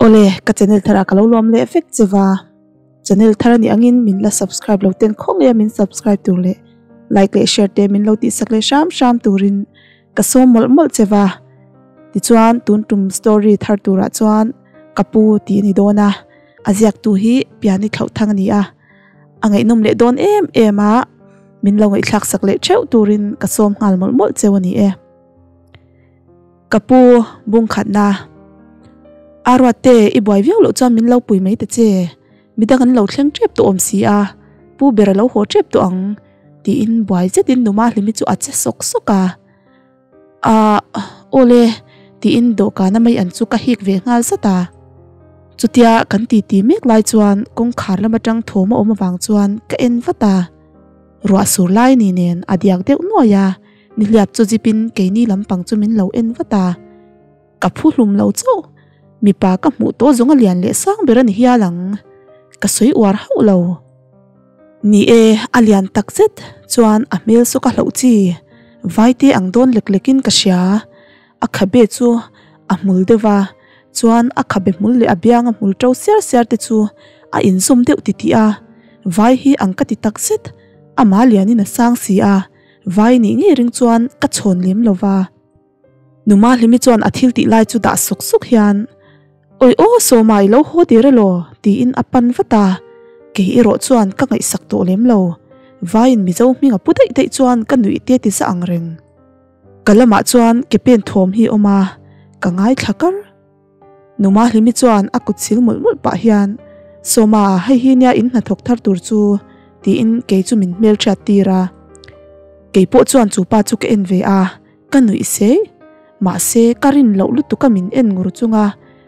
Awle, ka channel tharah ka lo lawm leh vek che va. Channel thar a nih angin min la subscribe lo ten khawng leh a min subscribe tur leh like leh share te min lo tihsak leh hram hram turin ka sawm mawlh mawlh che va. Tichuan tun tum story thar turah chuan ka pu tih a ni dawn a, a ziaktu hi Piani Thlauhthang a ni a. A ngaihnawm leh dawn em em a, min lo ngaihthlak sak leh theuh turin ka sawm nghal mawlh mawlh cheu a ni e. Ka pu bungkhatna a ruat te i buai viau loh chuan min lo pui mai ta che, midang an lo thleng tep tawh awm si a, pu ber a lo haw tep tawh ang tiin buai zetin numa hlimi chu a che sawk sawk a. Ahh awle tiin dawhkana mai an chu ka hik ve nghal zat a. Chutia kan titi mek lai chuan kawngkhar lam atang thawm a awm avang chuan ka en vat a, ruah sur lai ni nen a diak deuh nuai a. Nihliap chu zip in keini lampang chu min lo en vat a, ka phu hlum lo chauh. Mipa ka hmuh tawh zawng a lian leh sang ber a ni hial ang, ka sawi uar hauh lo. Ni e, a lian tak zet chuan a hmel saw ka hlauh chi, vaite ang dawn lek lek in ka hria. A khabe chu a hmul deuh a, chuan a khabe hmul leh a bianga hmul to siar siar te chu a inzawm deuh titih a, vai hi ang ka ti tak zet, amah lian in a sang si a. Vai nih ngei ring chuan ka chhawn lem lo va. Numa Hlimi chuan a thil tih lai chu dah suk suk hian, Awi aw Sawma i lo haw dir elaw? tiin a pan vat a. Kei erawh chuan ka ngaihsak tawh lem lo. Vaiin Mizo hming a pu daih daih chuan ka nuih te ti za ang reng. Ka lamah chuan ke pen thawm hi a awm a, ka ngaithla kar. Numa Hlimi chuan a kut sil mawlh mawlh pah hian, Sawma, hei hi nia in hnathawk thar tur chu, tiin kei chu min hmelhriat tir a. Kei pawh chuan chu pa chu ka en ve a, ka nuih sei. Mahse, ka rin loh lutuk a min en ngur chunga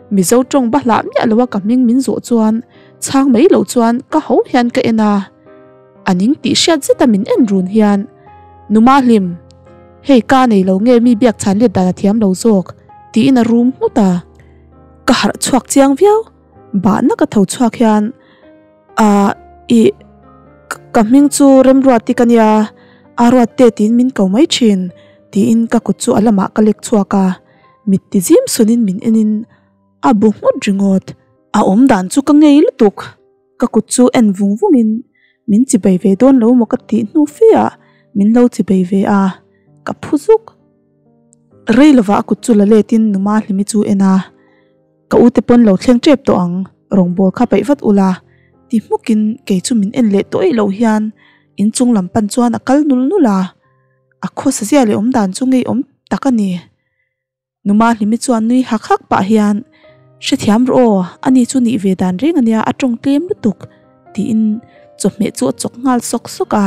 Mizo tawng ba hlah miah loa ka hming min zawh chuan chhang mai loh chuan ka ho hian ka en a. A ning tih hriat zeta min en run hian, Numa Hlim, hei ka nei lo nge mi biak chhan let dan a thiam lo zawk, tiin a rum nghut a. Ka harh chhuak chiang viau, bahna ka tho chhuak hian, Ahh, ih, ka hming chu Remruati ka nia, a ruat te tiin min ko mai thin, tiin ka kut chu a lamah ka lek chhuak a, mit ti zim sunin min enin a bu nghut ringawt. A awm dan chu ka ngei lutuk. Ka kut chu en vung vungin min chibei ve dawn lo maw ka tih hnu fe ah min lo chibei ve a, ka phu zuk. Rei lovah a kut chu la letin Numa Hlimi chu en a, Ka ute pawn lo thleng tep tawh ang, rawngbâwl kha peih vat ula ti hmukin kei chu min en leh tawh eih loh hian inchung lam pan chuan a kal nul nul a, a khawsa zia leh awm dan chu ngeiawm tak a ni. Numa Hlimi chuan nui hak hak pah hian, Hrethiam rawh aw, ani chu nih ve dan reng ania a tawng tlem lutuk, tiin chawhmeh chu a chawk nghal sawk sawk a.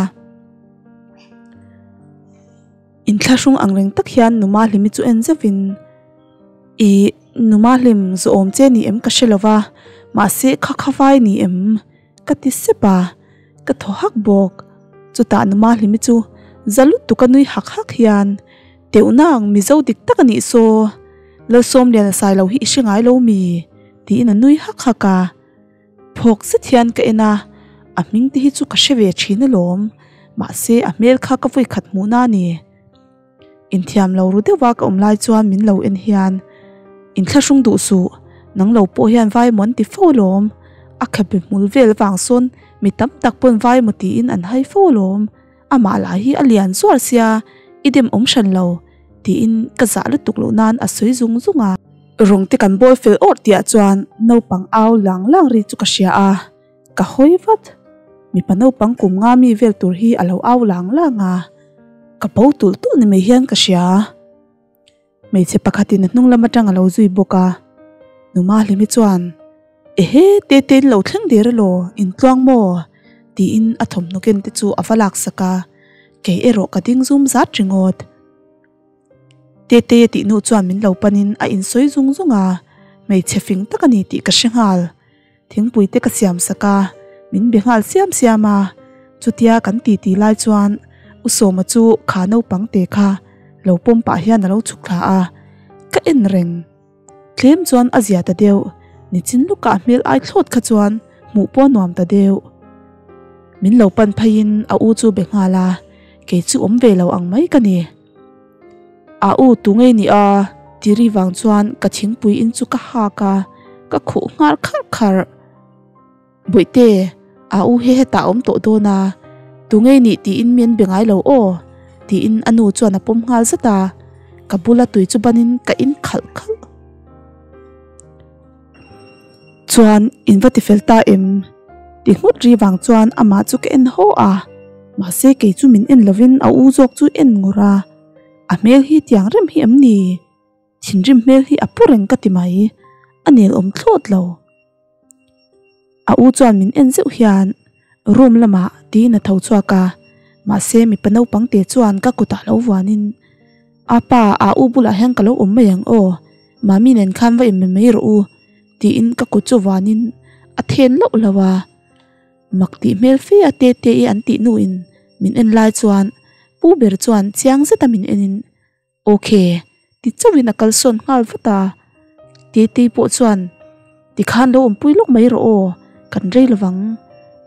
Inthlahrung ang reng tak hian Numa Hlimi chu en zeuhin, Ih, Numa Hlim, zawhawm che ni em ka hre lo va, mahse kha kha vai ni em? Ka ti sep a, ka thaw hak bawk. Chutah Numa Hlimi chu za lutuk a nui hak hak hian, Teuh nang, Mizo dik tak a nih saw, Lalsawmliana Sailo hi i hre ngai lo mi? tiin a nui hak hak a. Phawk zet hian ka en a, a hming te hi chu ka hre ve thin alawm, mahse a hmel kha ka vawi khat hmuh na a ni. Inthiam lo ru deuha ka awm lai chuan min lo en hian, Inthlahrung duh suh, nang lo pawh hian vai maw an ti fo alawm, a khabe hmul vel avang sawn mi tam tak pawn vai maw tiin an hai fo alawm, amah lah hi a lian zuar sia, i dem awm hran lo, tiin ka zah lutuk loh nan a sawi zung zung a. Rawng te kan bawl fel awrh tihah chuan naupang au lang lang ri chu ka hria a, ka hawi vat. Mipa naupang kum nga mi vel tur hi a lo au lang lang a, ka bo tulh tulh ni mai hian ka hria. Hmeichhe pakhatin a hnung lam atang a lo zui bawk a, Numa Hlimi chuan, Ehe, Tete in lo thleng der elaw, in tluang maw? tiin a thawmhnaw ken te chu a va laksak a, kei erawh ka ding zum zat ringawt. Tete tih nu chuan min lo panin a insawi zung zung a, hmeichhe fing tak a ni tih ka hre nghal. Thingpui te ka siam sak a, min be nghal siam siam a, chutia kan titi lai chuan U Sawma chu kha naupang te kha lo pawm pah hian a lo chhuk thla a, ka en reng. Tlem chuan a zia ta deuh, nichin lukah hmel ai thlawt kha chuan hmuh pawh a nuam ta deuh. Min lo pan pheiin a u chu be nghal a, kei chu awm ve lo ang mai ka ni. A u tu ngei ni a? Tiri vang chuan ka thingpui in chu ka hak a, ka khuh nghal kharh kharh. Bawihte, a u hi hetah a awm tawh dawn a, tunge i nih tiin mi an be ngai lo aw, tiin a nu chuan a pawm nghal zat a, ka bula tui chu banin ka in khalh khalh. Chuan in va ti fel ta em? Ti nghut ri vang chuan amah chu ka en haw a, mahse kei chu min en lovin a u zawk chu en ngur a, a hmel hi tiang rem hi em ni? Thinrim hmel hi a pu reng ka ti mai, a nel awm thlawt lo. A u chuan min en zeuh hian room lamah tiin a tho chhuak a, mahse mipa naupang te chuan ka kutah lo vuanin, Apa, a u bulah hian ka lo awm mai ang aw, mami nen khan va inbe mai rawh u tiin ka kut chu vuanin a then loh lo a. Mak tih hmel fe a te te i an tih hnuin min en lai chuan pu ber chuan chiang zeta min enin Ok, ti chauhin a kalsawn nghal vat a. Tetei pawh chuan, Tikhan lo awmpui lawk mai rawh aw, kan rei lovang,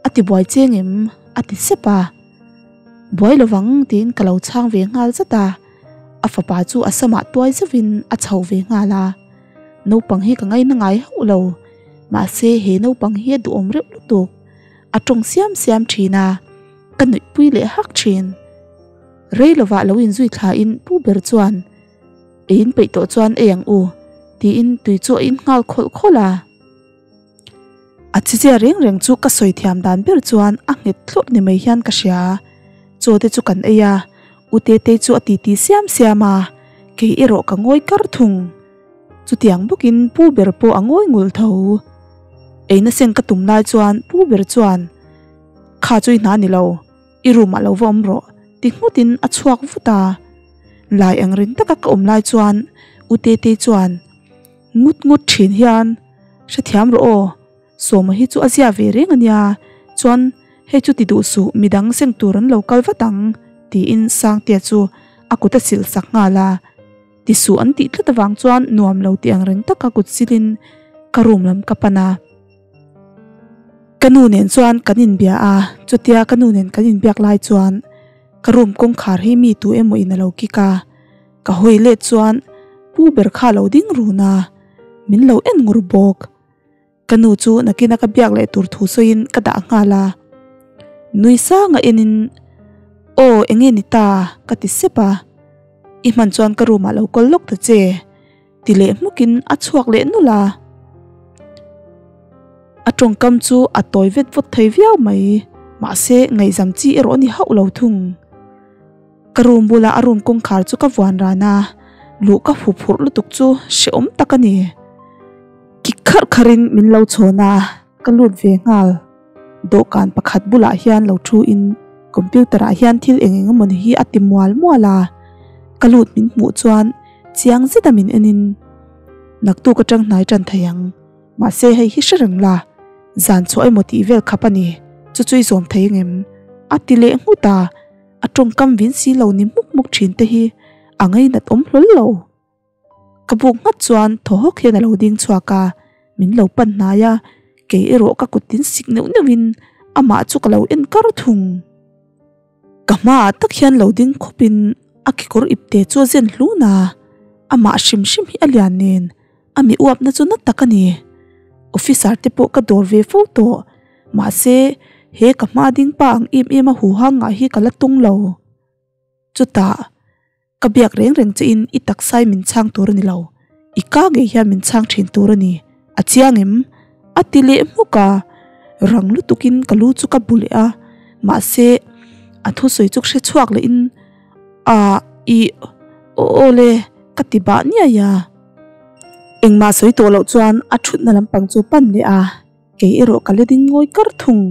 a ti buai cheng em? a ti sep a. Buai lovang tiin ka lo chhang ve nghal zat a. A fapa chu a samah tuai zauhin a chho ve nghal a. Naupang hi ka ngaina ngai hauh lo, mahse he naupang hi a duhawm reuh lutuk, a tawng siam siam thin a, ka nuihpui leh hak thin. Rei lovah lo inzui thlain pu ber chuan, Ei in peih tawh chuan ei ang u, tiin tui chu a in nghal khawlh khawlh a. A chizia reng reng chu ka sawi thiam dan ber chuan a nghet thlawrh ni mai hian ka hria. Chaw te chu kan ei a, U Tetei chu a titi siam siam a, kei erawh ka ngawi kar thung. Chutiang bawkin pu ber pawh a ngawi ngul tho. Eina seng ka tum lai chuan pu ber chuan, Kha chu i hna ni lo. I room ah lo va awm rawh ti nghut in a chhuak vut a. Lai ang reng taka ka awm lai chuan U Tetei chuan ngut ngut thin hian hrethiam rawh aw, Sawma hi chu a zia ve reng a nia, chuan hei chu ti duh suh midang seng tur an lo kal vat ang tiin Sangtea chu a kut a silh sak nghal a. Ti suh an tih tlat avang chuan nuam lo ti ang reng taka kut silin ka room lam ka pan a. Ka nu nen chuan kan inbia a, chutia ka nu nen kan inbiak lai chuan ka room kawngkhar hi mi tu emaw in a lo kik a, ka hawi let chuan pu ber kha a lo ding run a, min lo en ngur bawk. Ka nu chu nakina ka biak leh tur thu sawiin ka dah nghal a, nui sanga enin Aw enge ni ta ka ti sep a, i hman chuan ka room ah lo kawl lawk ta che. Ti leh hmukin a chhuak leh nulh a. A tawngkam chu a tawi vet vawt thei viau mai, mahse ngaihzam chi erawh a ni hauh lo thung. Ka room bula a room kawngkhar chu ka vuan ran a, luh ka hu phurh lutuk chu hrehawm tak a ni. Kik kharh kharhin min lo chhawn a, ka lut ve nghal. Dawhkan pakhat bulah hian lo thu in computer ah hian thil eng eng emawni hi a ti mual mual a, ka lut min hmuh chuan chiang zet a min en in naktuk atang hnai tan thei ang, mahse hei hi hre reng la, zan chhuah emaw tih vel khap a ni, chu chu i zawm thei angem? a ti leh nghut a, a tawngkam vin si lo ni hmuk hmuk thin te hi a ngainat awm hlawl lo. Ka buk nghat chuan thaw hawk hian a lo ding chhuak a, min lo pan hnai a, kei erawh ka kut tin sik neuh neuh in amah chu ka lo en kar thung. Ka hmaah tak hian lo ding khawp in a kekawr ipte chu a zen hlun a, amah hrim hrim hi a lian nen a mi uapna chu na tak a ni. Officer te pawh ka dawr ve fo tawh, mahse he ka hma ding pa ang em em a huhang ngah hi ka la tung lo. Chutah, ka biak reng reng che in i taksai min chhang tur a ni lo, i ka ngei hian min chhang thin tur a ni, a chiang em? A ti leh hmuk a, rang lutukin ka lu chu ka bu leh a, mahse a thusawi chu hre chhuak leh in a i aw le ka ti bah niai a. Engmah sawi tawh loh chuan a thutna lampang chu pan leh a. Kei erawh ka la ding ngawi kar thung.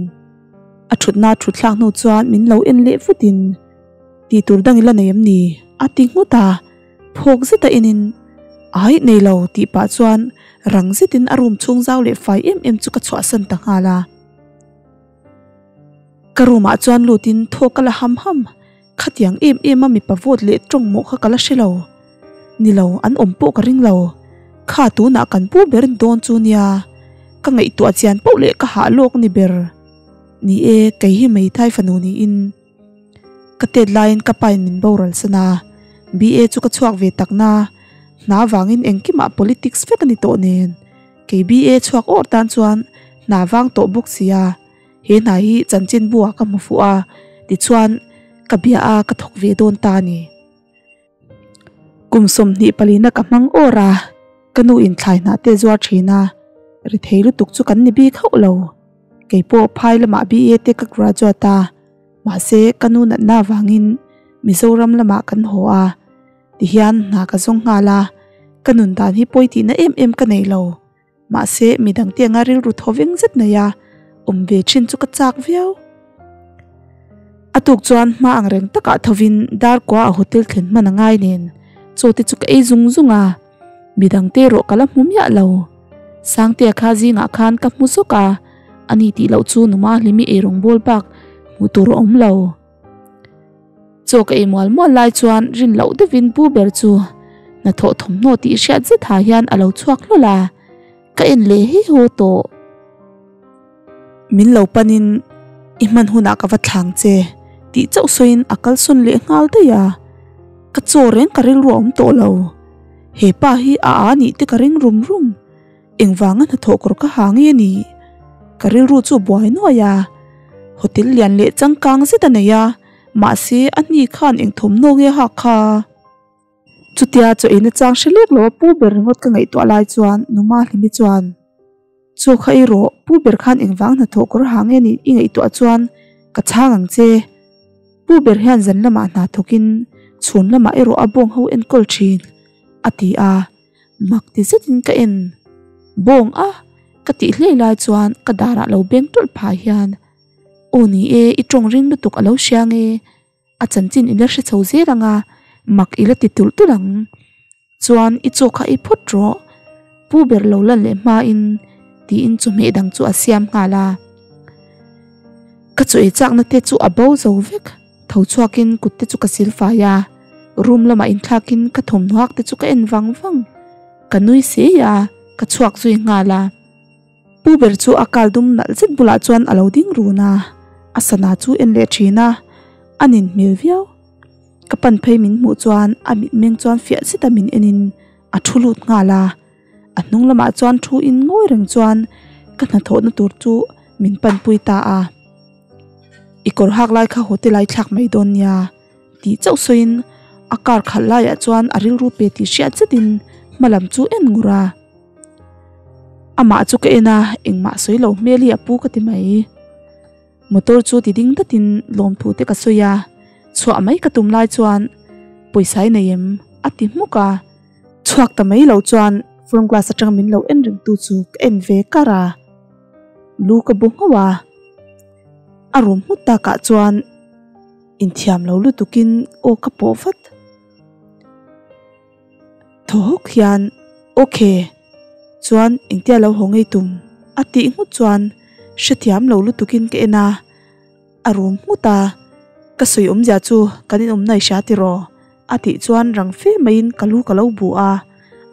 A thutna a thut thlak hnu chuan min lo en leh vutin, Tih tur dang i la nei em ni? a ti nghut a. Phawk zeta enin, Aih nei lo tih pah chuan rang zetin a room chhung zau leh fai em em chu ka chhuahsan ta nghal a. Ka room ah chuan lutin thaw ka la ham ham. Khatiang em em a mipa vote leh tawng mawh kha ka la hre lo. Ni lo, an awm pawh ka ring lo. Kha tunah kan pu ber ni dawn chu nia. Ka ngaihtuah chian poh leh ka hah lawk ni ber. Ni e, kei hi Meithai fanu niin. Ka tet laiin ka pain min boral san a. BA chu ka chhuak ve tak na. Hna vangin engkimah politics vek a ni tawh nen. Kei BA chhuak awr tan chuan hna vang tawh bawk sia, he hna hi chanchinbu ah ka hmu fuh a, tichuan ka bia a ka thawk ve dawn ta a ni. Kum 24 na ka hmang awr a, ka nu in thlai hnah te zuar thin a, ri thei lutuk chu kan ni bik hauh lo. Kei pawh phai lamah BA te ka graduate a, mahse ka nu natna avangin Mizoram lamah kan haw a. Tihian hna ka zawng nghal a, ka nun dan hi pawi tihna em em ka nei lo. Mahse midang te anga rilru thaw veng zet nei a, awm ve thin chu ka chak viau. A tuk chuan hma ang reng takah thovin dar kua a hotel thlen hman a ngai nen chaw te chu ka ei zung zung a, midang te erawh ka la hmu miah lo. Sangtea kha zingah khan ka hmu zawk a, ani tih loh chu numa hlimi eirawng bawl bak hmuh tur a awm lo. Chaw ka ei mual mual lai chuan rin loh deuhin pu ber chu hnathawh thawmhnaw tih hriat zet ha hian a lo chhuak hlawl a, ka en leh he haw tawh. Min lo panin i hman hunah ka va thlang che tih chauh sawiin a kalsawn leh nghal daih a, ka chaw reng ka rilru a awm tawh lo. He pa hi a a nih te ka ring rum rum. Engvanga hnathawh kawr ka ha nge ni? Ka rilru chu a buai nuai a, hotel lian leh changkang zet a nei a, mahse a hni khan eng thawmhnaw nge hak kha? Chutia chaw eina chang hre lek lo a pu ber ringawt ka ngaihtuah lai chuan Numa Hlimi chuan, Chaw kha ei rawh, pu ber khan engvang hnathawh kawr ha nge ni i ngaihtuah chuan ka chhang ang che. Pu ber hian zan lamah hna thawkin chhun lamah erawh a bawng ho enkawl thin, a ti a. Mak ti zetin ka en bawng a, ka tih hlei lai chuan ka darah lo beng tawlh phah hian, Aw ni e, i tawng ring lutuk a lo hria nge? A chanchin i la hre chho zel ang a, mak i la ti tulh tulh ang. Chuan i chaw kha i phawt rawh, pu ber lo lan leh hmain tiin chawhmeh dang chu a siam nghal a. Ka chaw ei chakna te chu a bo zo vek. Tho chhuakin kut te chu ka sil fai a, room lamah inthlakin ka thawmhnaw hak te chu ka en vang vang. Ka nui sei a, ka chhuak zui nghal a. Pu ber chu a kal dum nalh zet bulah chuan a lo ding run a, a sana chu en leh thin a, a nin hmel viau. Ka pan phei min hmuh chuan a mitmeng chuan fiah zeta min enin a thu lut nghal a, a hnung lamah chuan thu in ngawi reng chuan ka hnathawhna tur chu min panpui ta a. I kawr hak lai kha hotel a i thlak mai dawn nia tih chauh sawiin a car khalh laiah chuan a rilru pe tih hriat zetin hma lam chu en ngur a. Amah chu ka en a, engmah sawi lo hmel hi a pu ka ti mai. Motor chu ti ding datin lawmthu te ka sawi a, chhuah mai ka tum lai chuan pawisa i nei em? a ti hmuk a, chhuak ta mai lo chuan front glass atanga min lo en reng tu chu ka en ve kar a, lu ka bu nghauh a, a rum hmut takah chuan inthiam lo lutukin aw ka pawh vat. Thaw hawk hian ok chuan engtia lo haw ngei tum a tih nghut chuan hrethiam lo lutukin ka en a, a rum nghut a, ka sawi awmzia chu kan inawmna i hria tiraw a tih chuan rang fe maiin ka lu ka lo bu a,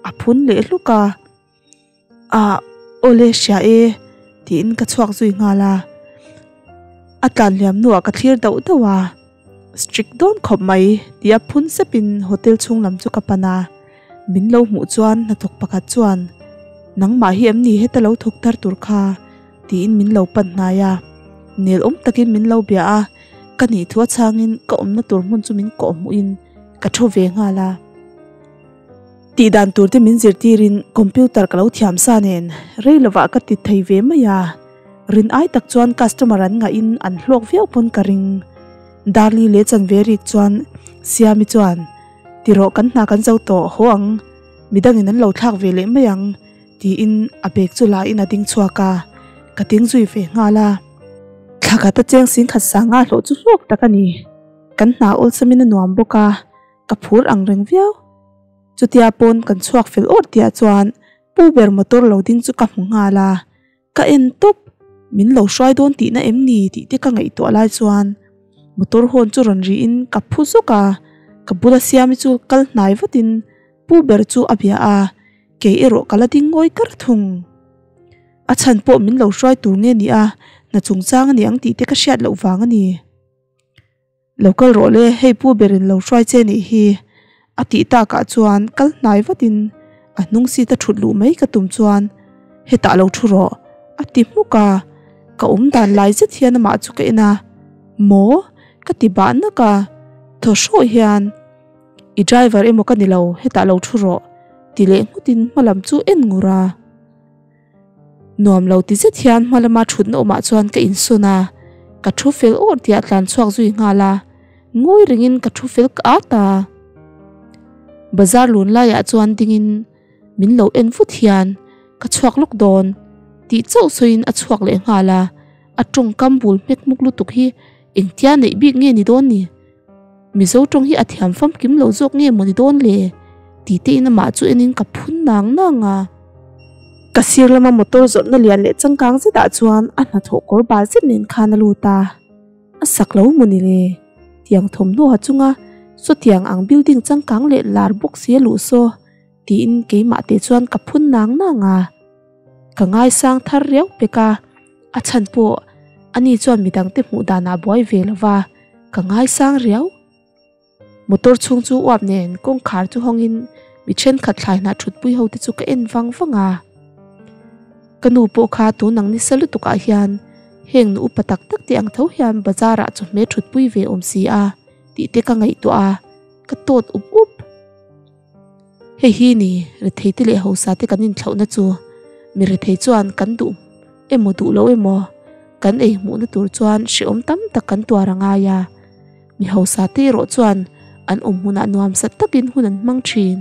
a phun leh hluk a. Ah awle hria e tiin ka chhuak zui nghal a, a tlan hliam hnuah ka thlir dauh dauh a, strict dawn khawp mai tia phun sepin hotel chhung lam chu ka pan a, min lo hmuh chuan hnathawk pakhat chuan nangmah hi em ni heta lo thawk thar tur kha tiin min lo pan hnai a, nel awm takin min lo bia a, ka nih thu a chhangin ka awmna tur hmun chu min kawh hmuhin ka thu ve nghal a. Tih dan tur te min zirtirin computer ka lo thiam sa nen rei lovah ka ti thei ve mai a, rin ai tak chuan customer an ngahin an hlawk viau pawn ka ring. Darli leh chanve rik chuan Siami chuan ti rawh kan hna kan zo tawh haw ang, midangin an lo thlak ve leh mai ang tiin a bag chu la in a ding chhuak a, ka ding zui ve nghal a. Thla khat a cheng singkhat sanga hlawh chu hlawk tak a ni, kan hna awlsamin a nuam bawk a. Ka phur ang reng viau. Chutia pawn kan chhuak fel awr tihah chuan pu ber motor lo ding chu ka hmu nghal a, ka en tawp. Min lo hruai dawn tihna em ni tih te ka ngaihtuah lai chuan motor hawn chu rawn rihin ka phu zawk a, ka bula siami chu kal hnai vatin pu ber chu a bia a, kei erawh ka la ding ngawi kar thung. A chhan pawh min lo hruai tur nge ni a, hna chungchang a ni ang tih te ka hriat loh vang a ni. Lo kal rawh le, hei pu berin lo hruai che nih hi a tih takah chuan kal hnai vatin a hnung seat a thut luh mai ka tum chuan Hetah lo thu rawh a ti hmuk a, ka awm dan lai zet hian amah chu ka en a, Maw? ka ti bah nak a, thaw hrawh hian I driver emaw ka ni lo, hetah lo thu rawh ti leh nghutin hma lam chu en ngur a. Nuam lo ti zet hian hma lama thutna awmah chuan ka insawn a, ka thu fel awr tih ah tlan chhuak zui nghal a, ngawi rengin ka thu fel ka at a. Bazar lun laiah chuan dingin min lo en vut hian ka chhuak lawk dawn tih chauh sawiin a chhuak leh nghal a, a tawngkam bul hmek hmuk lutuk hi engtia neih bik nge ni dawn ni? Mizo tawng hi a thiam famkim lo zawk nge maw ni dawn le? Tih te in amah chu enin ka phun nang nang a. Ka sir lama motor zawrhna lian leh changkang zetah chuan a hnathawh kawr bal zet nen khan a lut a. A sak lo maw ni le? Tiang thawmhnaw ha chunga sawtiang ang building changkang leh lar bawk si a luh saw tiin keimah te chuan ka phun nang nang a. Ka ngaisang thar riau pek a, a chhan pawh ani chuan midangte hmuh danah buai ve lo va, ka ngaisang riau. Motor chhung chu uap nen kawngkhar chu hawngin mi thenkhat thlai hnah thutpui ho te chu ka en vang vang a. Ka nu pawh kha tun ang nisa lutuk ah hian heng nu upa tak tak te ang tho hian bazar ah chawhmeh thutpui ve awm si a tih te ka ngaihtuah a, ka tawt up up. Hei hi ni rethei te leh hausa te kan inthlauhna chu mi rethei chuan kan duh emaw duh lo emaw kan ei hmuhna tur chuan hrehawm tam tak kan tuar a ngai a. Mi hausa te erawh chuan an awm hmunah nuamsat takin hun an hmang thin.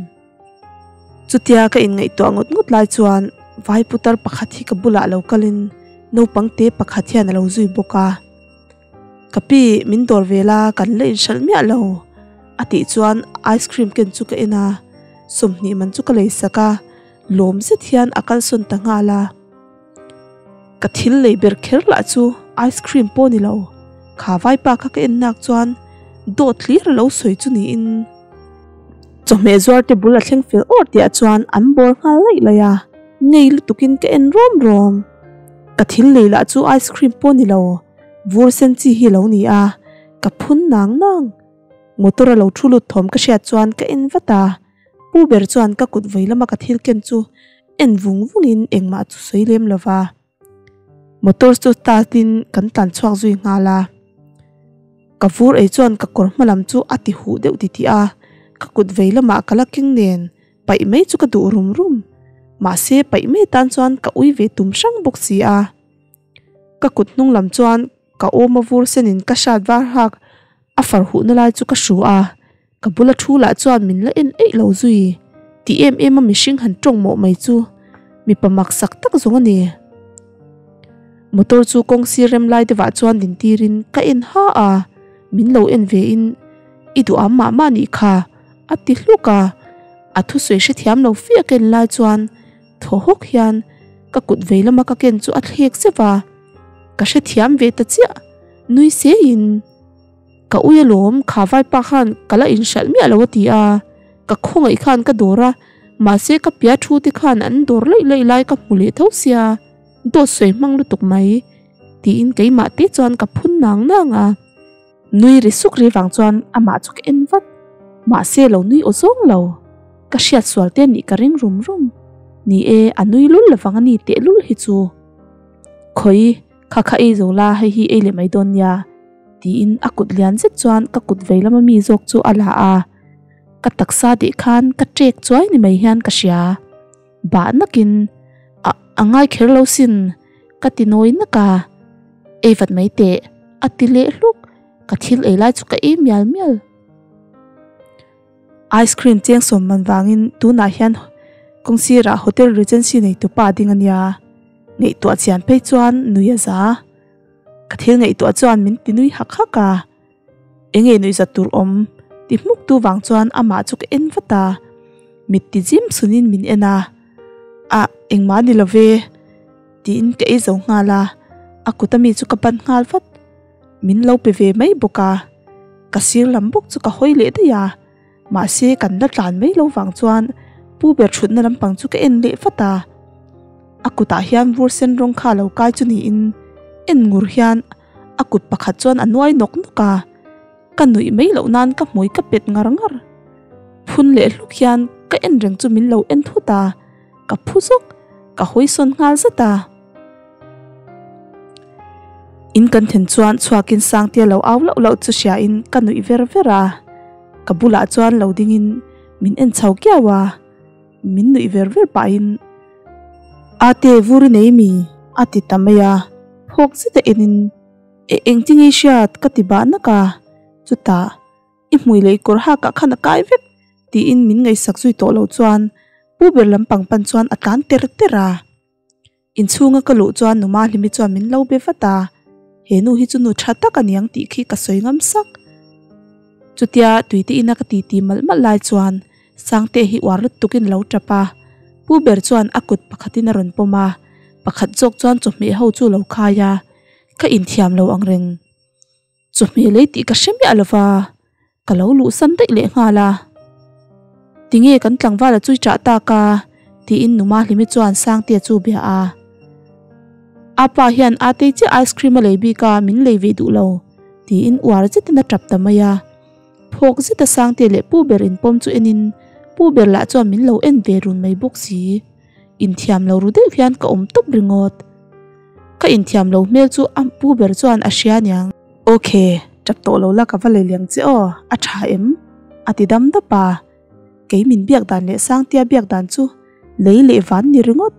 Chutia ka inngaihtuah ngawt ngawt lai chuan vai putar pakhat hi ka bulah lo kalin naupang te pakhat hian a lo zui bawk a. Ka pi, min dawr ve la, kan la inhralh miah lo a tih chuan ice cream ken chu ka en a, 20 man chu ka lei sak a, lawm zet hian a kalsawn ta nghal a. Ka thil lei ber kher lah chu ice cream pawh ni lo, kha vaipa kha ka en nak chuan dawt hlir a lo sawi chu niin. Chawhmeh zuar te bul a thleng fel awr tih ah chuan an bawr nghal laih laih a, ngei lutukin ka en rawm rawm. Ka thil lei lah chu ice cream pawh ni lo, vur sen chi hi a lo ni a, ka phun nang nang. Motor a lo thu lut thawm ka hriat chuan ka en vat a, Pu ber chuan ka kut vei lama ka thil ken chu en vung vungin engmah chu sawi lem lo va. Motor chu start in kan tlan chhuak zui nghal a. Ka vur ei chuan ka kawr hma lam chu a ti huh deuh titih a, ka kut vei lamah ka la keng nen paih mai chu ka duh rum rum. Mahse paih mai tan chuan ka ui ve tum hrang bawk si a. Ka kut hnung lam chuan ka awm a vur senin ka hrat var hak a far huhna lai chu ka hru a. Ka bula thu lah chuan min la en eih lo zui. Ti em em a mihring han tawng mawh mai chu mipa mak sak tak zawng a ni. Motor chu kawng sir rem lai deuhah chuan din tirin ka en ha a, min lo en ve in i duh am mah mah nih kha a ti hluk a, a thusawi hrethiam lo fe a ken lai chuan thaw hawk hian ka kut vei lama ka ken chu a thlek zeuh a, ka hrethiam ve ta chiah nui seiin. Ka ui alawm, kha vaipa khan ka la inhralh miah lo a ti a, ka khawngaih khan ka dawr a, mahse ka pia thu te khan an dawr laih laih lai ka hmu leh tho sia, dawt sawi hmang lutuk mai, tiin keimah te chuan ka phun nang nang a. Nui ri suk ri vang chuan amah chu ka en vat, mahse lo nui aw zawng lo, ka hriat sual te nih ka ring rum rum, ni e a nui lul lovang a ni tehlul hi chu. Khawi, kha kha ei zo la, hei hi ei leh mai dawn nia. Tiin a kut lian zet chuan ka kut vei lama mi zawk chu a la a, ka taksa deh khan ka ṭek chuai ni mai hian ka hria. Bah nakin a a ngai kher lo sin ka ti nawi nak a, ei vat mai teh a ti leh hluk, ka thil ei lai chu ka ei mial mial. Ice cream cheng sawm man vangin tunah hian kawng sirah Hotel Regency nei tupa a ding a nia, ngaihtuah chian phei chuan nui a za. Ka thil ngaihtuah chuan min ti nui hak hak a, eng nge nuihzat tur awm ti hmuk tu vang chuan amah chu ka en vat a, mit ti zim sunin min en a, Ah engmah a ni lo ve tiin ka ei zo nghal a, a kut ami chu ka ban nghal vat, min lo pe ve mai bawk a, ka sir lam bawk chu ka hawi leh daih a, mahse kan la tlan mai lo vang chuan pu ber thutna lampang chu ka en leh vat a. A kutah hian vur sen rawng kha lo kai chu niin en ngur hian a kut pakhat chuan a nuai nawk nawk a, ka nuih mai loh nan ka hmui ka pet ngar ngar. Phun leh hluk hian ka en reng chu min lo en thut a, ka phu zawk. Ka hawi sawn nghal zat a. In kan then chuan chhuakin Sangtea lo au lauh lauh chu hriain ka nuih ver ver a. Ka bulah chuan lo dingin min en chho kiau a. Min nuih ver ver pahin Ate vur i nei mi? a ti ta mai a. Phawk zeta enin E engtinge i hriat? ka ti bah nak a. Chutah I hmui leh i kawr hakah khan a kai vek tiin min ngaihsak zui tawh loh chuan pu ber lampang pan chuan a tlan ter ter a. Inchhunga ka luh chuan Numa Hlimi chuan min lo be vat a, he nu hi chu nu tha tak a niang tih khi ka sawi ngam sak. Chutia tuite ina ka titi malh malh lai chuan Sangte hi uar lutukin a lo tap a, pu ber chuan a kut pakhatin a rawn pawm a, pakhat zawk chuan chawhmeh ho chu a lo khai a, ka inthiam lo ang reng. Chawhmeh lei tih ka hre miah lo va, ka lo luhsan daih leh nghal a. Tinge kan tlangval a chui chah tak a? tiin Numa Hlimi chuan Sangtea chu bia a. A pa hian Atei chiah ice cream a lei bik a, min lei ve duh lo, tiin uar zetin a tap ta mai a. Phawk zeta Sangtea leh Pu ber inpawm chu enin Pu ber lah chuan min lo en ve run mai bawk si. Inthiam lo ru deuh hian ka awm tawp ringawt. Ka inthiam lo hmel chu a pu ber chuan a hria niang. Ok, tap tawh lo la ka va lei liang che aw, a tha em? A ti dam dap a. Kei min biak dan leh Sangtea biak dan chu lei leh van ni ringawt.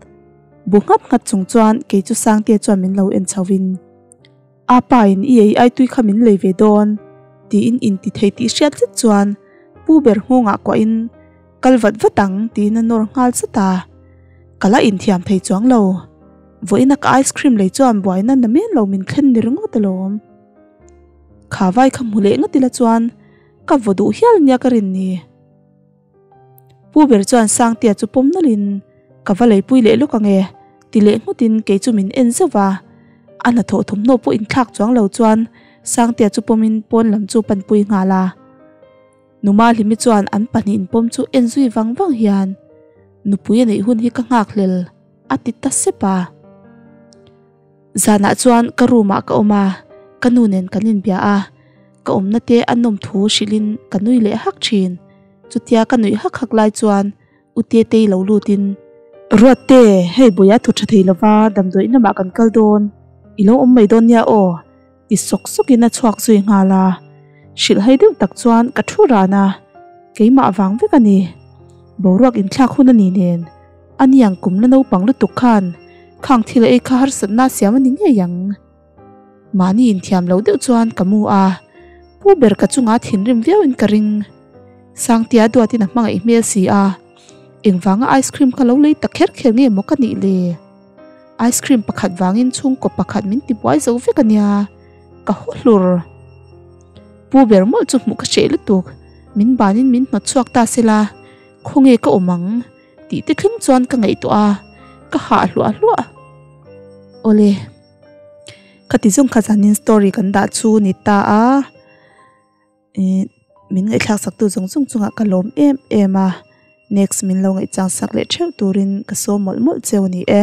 Bu nghat nghat chung chuan kei chu Sangtea chuan min lo en chho in. A pa in i ei ai tui kha min lei ve dawn tiin inti thei tih hriat zet chuan pu ber nghawngah kuah in kal vat vat ang tiin a nawr nghal zat a. Ka la inthiam thei chuang lo. Vawiina ka ice cream lei chuan buaina na men lo min thlen ni ringawt alawm. Kha vai kha hmu leh ngawt ila chuan ka vaw duh hial nia ka rin ni. Pu ber chuan Sangtea chu pawm nawlhin ka va leipui leh lawk ang e ti leh nghutin kei chu min en zauh va. A hnathawh thawmhnaw pawh inthlak chuang lo chuan Sangtea chu pawmin pawn lam chu panpui nghal a. Numa Hlimi chuan an pahnih inpawm chu en zui vang vang hian nupui a neih hun hi ka nghak hlel a ti ta sep a. Zanah chuan ka room ah ka awm a, ka nu nen kan inbia a, ka awmna te a nawm thu hrilhin ka nui leh hak thin. Chutia ka nuih hak hak lai chuan U Tetei lo lutin, Ruatte, hei buaia thu tha thei lova damdawi lamah kan kal dawn, i lo awm mai dawn nia aw, ti sawk sawkin a chhuak zui nghal a. Hrilhhai deuh tak chuan ka thu ran a, keimah vang vek a ni. Boruak inthlak hun a ni nen, a niang kum la naupang lutuk khan khang thil a ei kha harsatna a siam a ni ngei ang. Mahni inthiam lo deuh chuan ka mu a, pu ber ka chungah thinrim viauin ka ring. Sangtia duatin a hmangaih hmel si a, engvanga ice cream kha lo lei ta kher kher nge maw ka nih le? Ice cream pakhat vangin chhungkaw pakhat min ti buai zo vek a nia, ka haw hlur. Pu ber mawlh chu hmuh ka hreh lutuk, min banin min hnawt chhuak ta sela, khawnge ka awm ang tih te thleng chuan ka ngaihtuah a, ka hah hluah hluah. Awle, khati zawng kha zanin story kan dah chu ni ta a. Ih min ngaihthlak sak tu zawng zawng chungah ka lawm em em a next min lo ngaihchang sak leh theuh turin ka saw mawlh mawlh cheu a ni e.